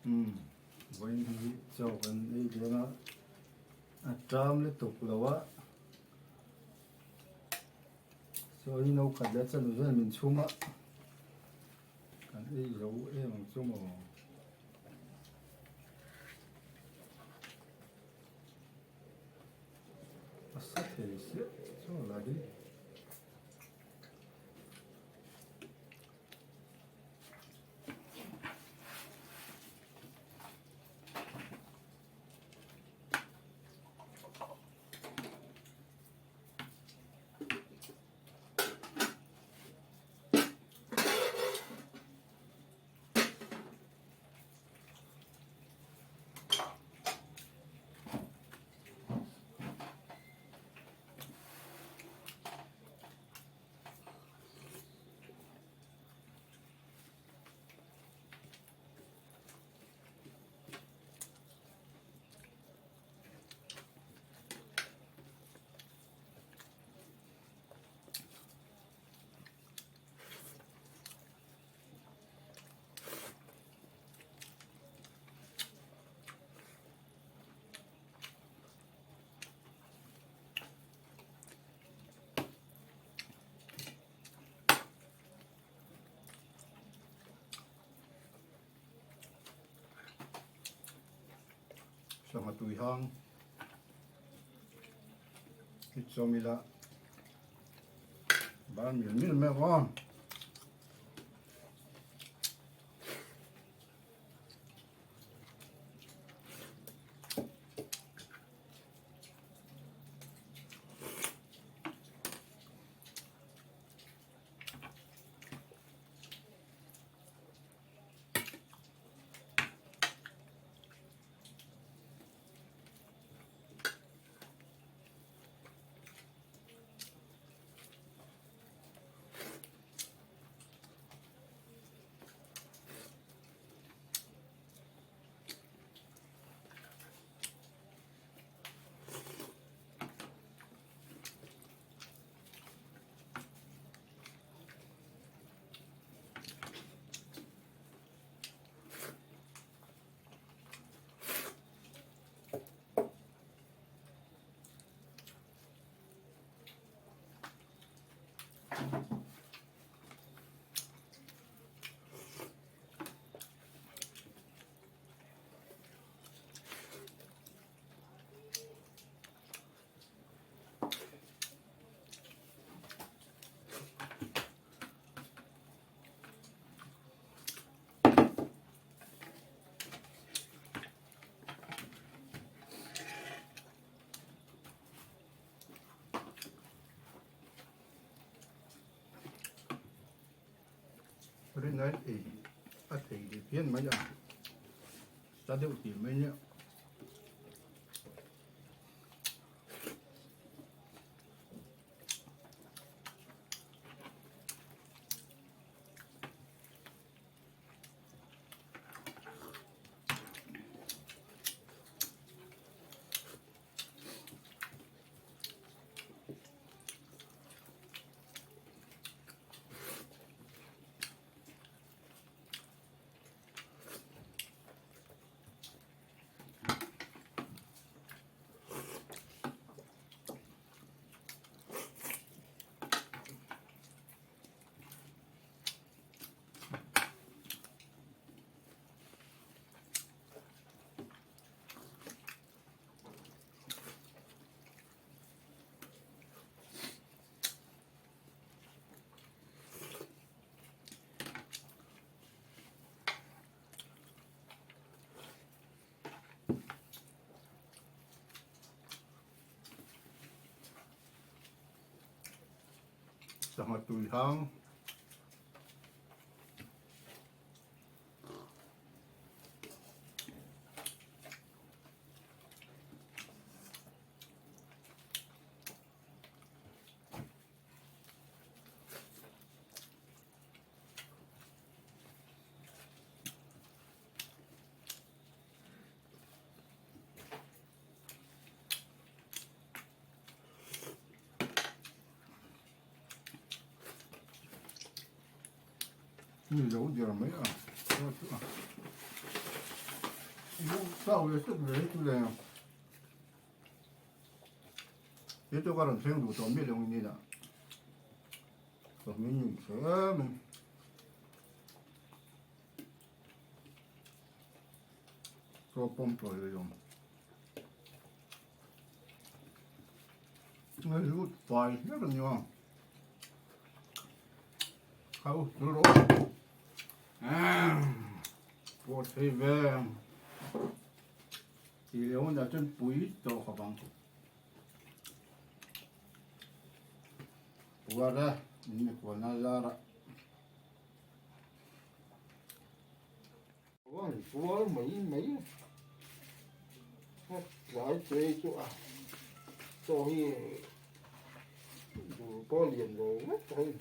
Umm vawiin hi chaw kan ei dawn a, a ṭam lutuk lo a, chaw hi no khat leh chanve vel min chhum a, kan ei zo em ang chu maw. A sa thei siah chaw lah hi. Sangha tui hang hi chawm ila ban mil mil mai ang aw. Rinai ei a thei ve phian mai a, ta deuh tih mai nia. Sangha tui hang. Ni zo der mai a. Chau leh suk leh hi chu le. He chu ka rawn thleng duh tawh miah lo nge ni lah. Ka hming ni hle mai. Chaw pawm tawh leh awm. Ngai lut fai hle ka ni a. Khau chu rawh. Pawh thei ve. Tih leh hunah chuan pui tawh khawp ang. Puar a, in mikhualna zar a. Uan puar mai mai a tlai te chu a chaw hi dur pawh lian lo vek a hei.